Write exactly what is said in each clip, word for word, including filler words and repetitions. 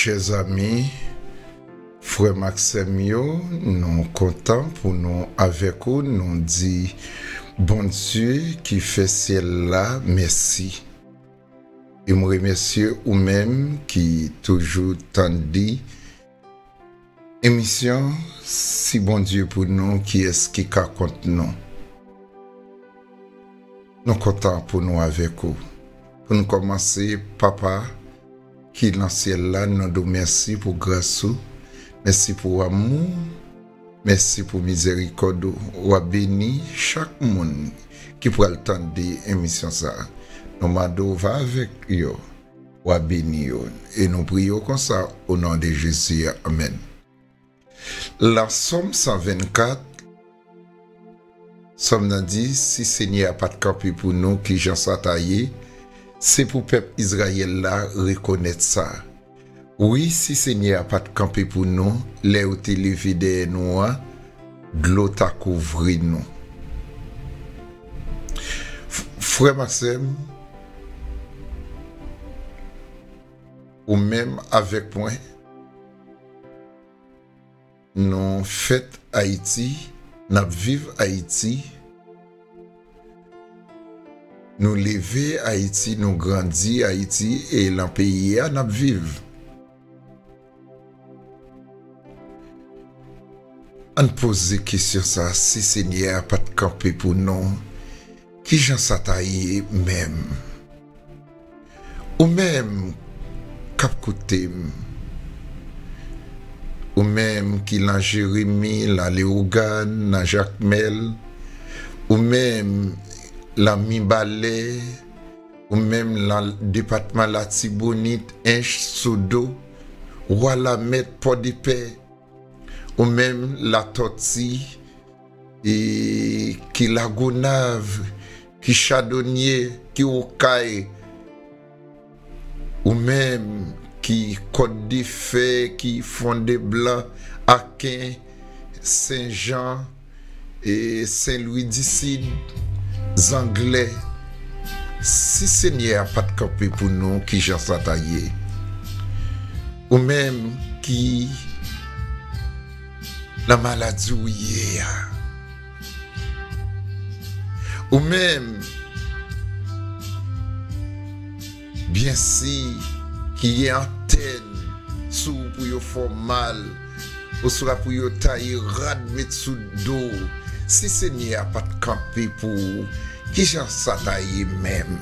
Chè zanmi, frè m ak sè m yo, nou kontan pou nou avèk ou. Nou di Bondye ki fè syèl la mèsi. E m remèsye ou menm ki toujou tande emisyon Si Bondye pou nou, kiyès ki ka kont nou? Nou kontan pou nou avèk ou. Pou nou kòmanse, Papa ki nan syèl la, nou di w mèsi pou gras ou, mèsi pou amou, mèsi pou mizèrikòd ou. W a beni chak moun ki pral tande emisyon sa a. Nou mande w va avèk yo, w a beni yo. E nou priye w konsa, o non de Jezi, amèn. Nan Sòm san vennkat, Sòm nan di, si Senyè a pa t kanpe pou nou, ki jan sa ta ye? Se pou pèp Izrayèl la rekonèt sa. Wi, si Senyè a pa t kanpe pou nou, lè yo te leve dèyè nou an, dlo ta kouvri nou. F-, frè m ak sè m, ou menm avèk mwen, nou fèt Ayiti, n ap viv Ayiti, nou leve Ayiti, nou grandi Ayiti, e nan peyi a n ap viv. Ann poze kesyon sa a, si Senyè a pa t kanpe pou nou, ki jan sa ta ye menm? Ou menm k ap koute m, ou menm ki nan Jeremi, nan Leyogàn, nan Jakmèl, ou menm nan Mibalè, ou menm nan depatman Latibonit, Ench, Sodo, Walamèt, Pòdepè, ou menm Latòti, e ki Lagonav, ki Chadonyé, ki Okay, ou menm ki Kòdefè, ki Fondéblan, Aken, Senjan, e Sen Lwi di Sid, Zanglè, si Senyè a pa t kanpe pou nou, ki jan sa ta ye? Ou menm ki nan maladi ou ye a, ou menm, byensi, ki gen antèn sou ou pou yo fè w mal, oswa pou yo taye rad met sou do w, si Senyè a pa t kanpe pou ou, ki jan sa ta ye menm?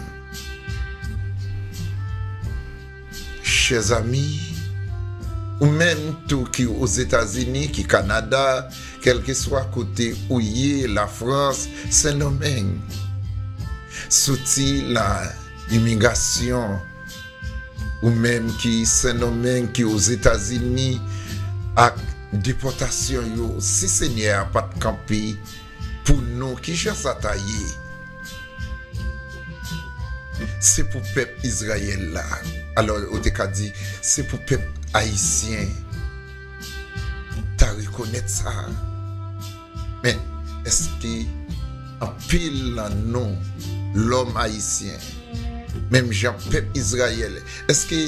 Chè zanmi, ou menm tou ki Ozetazini, ki Kanada, kèlkeswa kote ou ye, Lafrans, Sendomeng, soti nan imigrasyon, ou menm ki Sendomeng, ki Ozetazini, ak depòtasyon yo, si Senyè a pa t kanpe pou nou, ki jan sa ta ye? Se pou pèp Izrayèl la. Alò, ou te ka di, se pou pèp ayisyen ta rekonèt sa. Men, èske anpil nan nou, lòm ayisyen, menm jan pèp Izrayèl, èske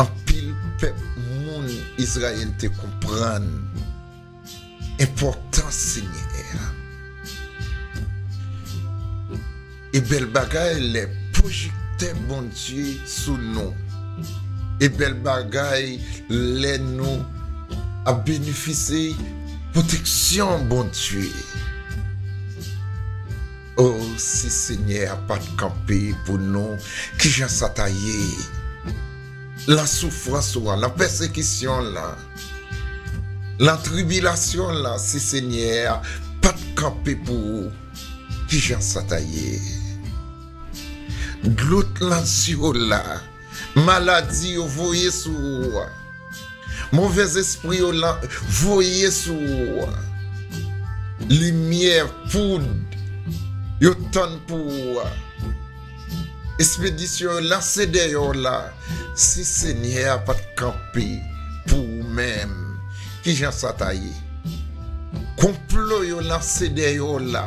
anpil pèp moun Izrayèl te konprann enpòtans Senyè a? E bèl bagay lè pwojektè Bondye sou nou. E bèl bagay lè nou ap benefisye pwoteksyon Bondye. O, si Senyè a pa t kanpe pou nou, ki jan sa ta ye? Lan soufrans ou an, lan pèsekisyon lan, lan tribilasyon lan, si Senyè a pa t kanpe pou ou, ki jan sa ta ye? Dlo t lan zye w la, maladi yo voye sou ou a, movèzespri yo lan voye sou ou a, limyè, poud yo tann pou ou a, espedisyon yo lanse dèyè w la, si Senyè a pa t kanpe pou ou menm, ki jan sa ta ye? Konplo yo lanse dèyè w la.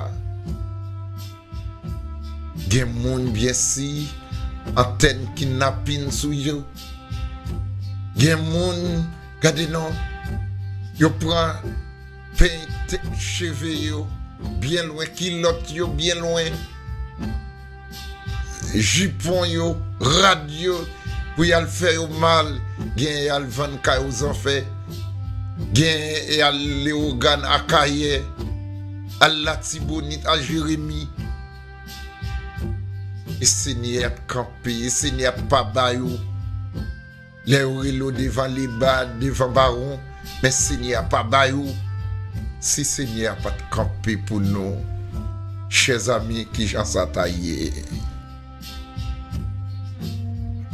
Gen moun, byensi, antèn kidnapin sou yo. Gen moun, gade non, yo pran peny te- cheve yo byen lwen, kilòt yo byen lwen, jipon yo, rad yo, pou y al fè yo mal. Gen y al vann kay Ozanfè, gen y al Lewogàn, Akayè, al Latibonit, al Jeremi. E Senyè a t kanpe, e Senyè a t pa ba yo. Lè yo rele w devan Leba, devan Bawon, men Senyè a pa ba yo. Si Senyè a pa t kanpe pou nou, chèzanmi, kijan sa ta ye?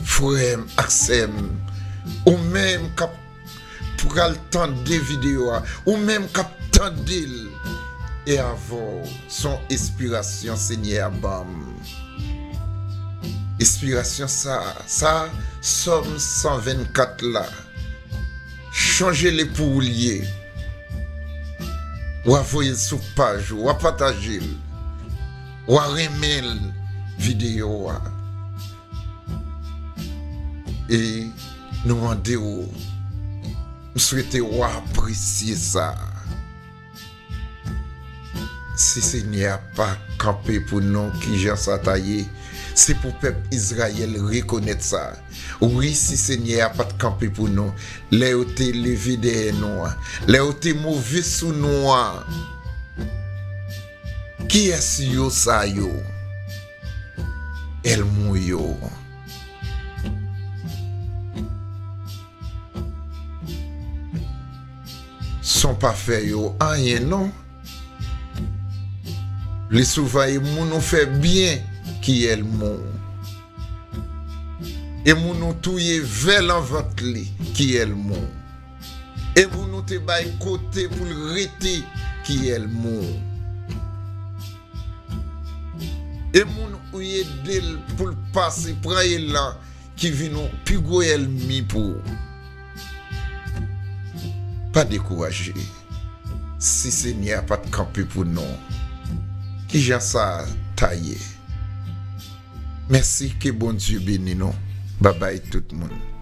Frè m ak sè m, ou menm k ap pral tande videyo a, ou menm k ap tande l, e avè w, s on espirasyon Senyè a ban m. Espirasyon sa, sa, Sòm san vennkat la, chonje l e pou ou l ye. W a voye l sou paj ou, w a pataje l, w a renmen l, videyo a. E nou mande w, m swete w apresye sa. Si Senyè a pa kanpe pou nou, kijan sa ta ye? Se pou pèp Izrayèl rekonèt sa. Wi, si Senyè a pa t kanpe pou nou, lè yo te leve dèyè nou an, lè yo te move sou nou an, kiyès yo sa yo? Èlmou yo. S on pa fè yo anyen non. Li souvan e moun ou fè byen ki èlmou. E moun ou touye vè lan vant li ki èlmou. E moun ou te bay kote pou l rete ki èlmou. E moun ou ede l pou l pase pran elan ki vin yon pi gwo ènmi pou ou. Pa dekouraje. Si Senyè a pa t kanpe pou nou, kijan sa ta ye? Mèsi, ke Bondye beni nou. Babay tout moun.